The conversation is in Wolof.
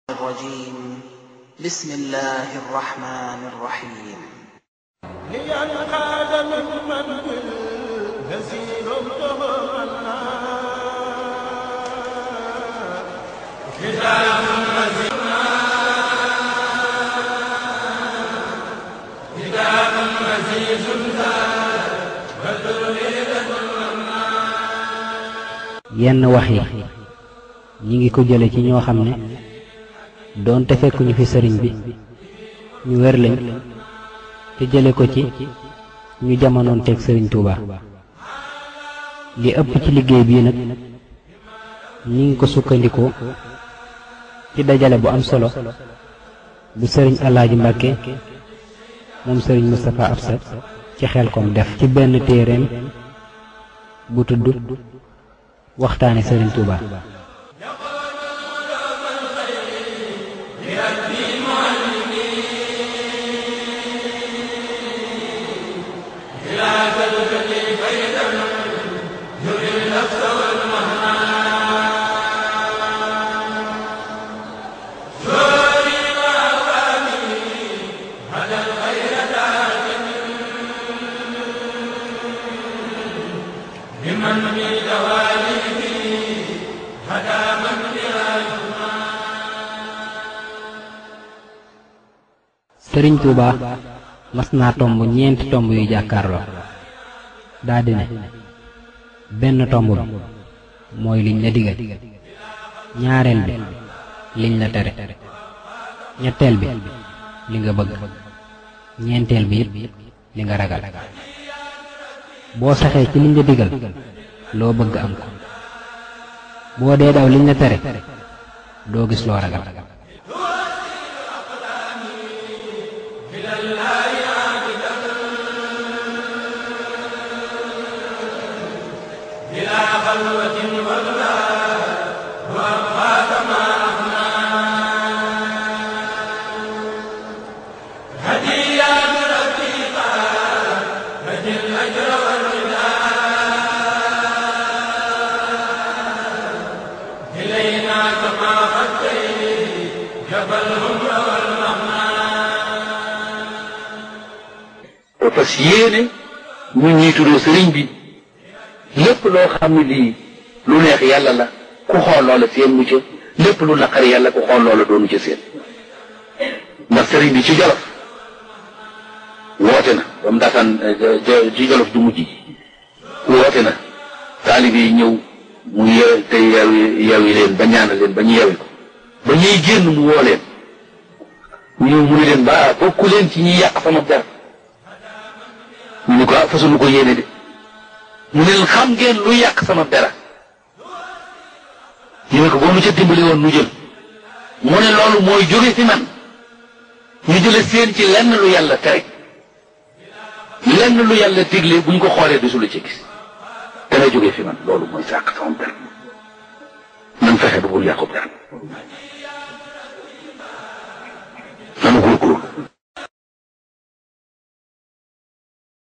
الرجيم. بسم الله الرحمن الرحيم. لينقاد ممن بالهزيل تمنى كتاب عزيز yenn wax yi ñi ngi ko jële ci ñoo xam ne doonte fekkuñu fi sëriñ bi ñu wér lañ te jële ko ci ñu jamonoon teeg sëriñ Touba. li ëpp ci liggéey bii nag ñi ngi ko sukkandikoo ci dajale bu am solo bu sëriñ Alaaji Mbàkke moom sëriñ Moustapha Absa ci Xelkom def ci benn téereem bu tudd waxtaane sëriñ Touba. sëriñ Touba mas naa tomb ñeenti tomb yu jàkkaarloo daldi ne benn tomb bi mooy liñ la digal, ñaareel bi liñ la tere, ñetteel bi li nga bëgg, ñeenteel bi it li nga ragal. boo saxee ci liñ la digal loo bëgg am ko, boo dee daw liñ la tere doo gis loo ragal. fas yéene ñu ñuy tuddoo sëriñ bi lépp loo xam ne lii lu neex yàlla la ku xool loola seen mu ca, lépp lu naqari yàlla ku xool loola doonu ca seen. ndax sëriñ bi ci Jolof woote na ba mu daataan ci Jolof ju mujj woote na taalibe yi ñëw mu yeew te yeewi leen ba ñaanal leen ba ñu yeewi ko ba ñuy génn mu woo leen ñu mu ne leen ba bokku leen ci ñuy yàq sama der. ñu ne ko fasunu ko yéene de mu ne leen xam ngeen lu yàq sama dara ñu ne ko boo nu ca dimbali woon nu jël mu ne loolu mooy jóge fi man ñu jële seen ci lenn lu yàlla tere, lenn lu yàlla digle buñ ko xoolee du su la ci gis dana jóge fi man, loolu mooy sàq sama dara nan fexe ba bul yàq